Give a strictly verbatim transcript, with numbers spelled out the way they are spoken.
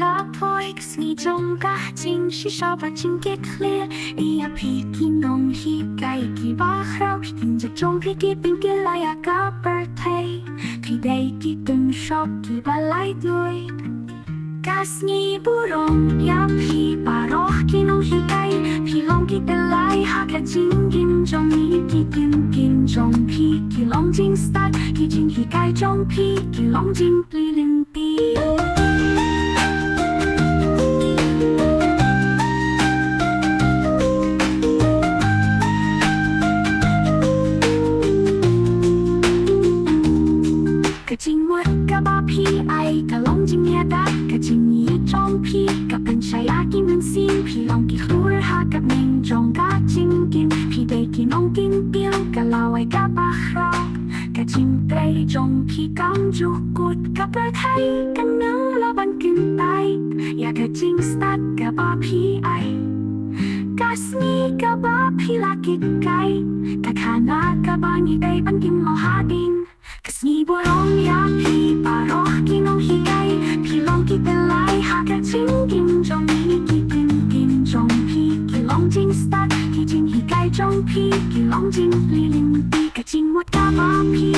Ka poi ka sngi jong ka jingshisha bad jingkitkhlieh. Ïa phi ki nonghikai kiba khraw, ki kynja jong phi ki pynkylla ïa ka pyrthei. Phi dei ki tyngshop kiba laitluid. Ka sngi burom ïa phi baroh ki nonghikai, phi long ki pynlait ha ka jingim jong ngi. Ki ktien jong phi ki long jingstad, ki jinghikai jong phi ki long jingpyllait lynti. Ka jingmut kaba phi ai ka long jingïada, ka jingïeit jong phi ka pynshai ïa ki mynsiem. Phi long ki khlur ha ka bneng jong ka jingim, phi dei ki nongkyndit ka lawei kaba khraw. Ka jingtrei jong phi kam ju kut, ka pyrthei kan nang lah ban kyntait ïa ka jingstad kaba phi ai. Ka sngi kaba phi la hikai, ka khana kaba ngi dei ban kynmaw hadien. Ka sngi burom ïa phi baroh ki nonghikai, phi long ki pynlait ha ka jingim jong ngi. Ki ktien jong phi ki long jingstad, ki jinghikai jong phi ki long jingpyllait lynti. Ka jingmut kaba phi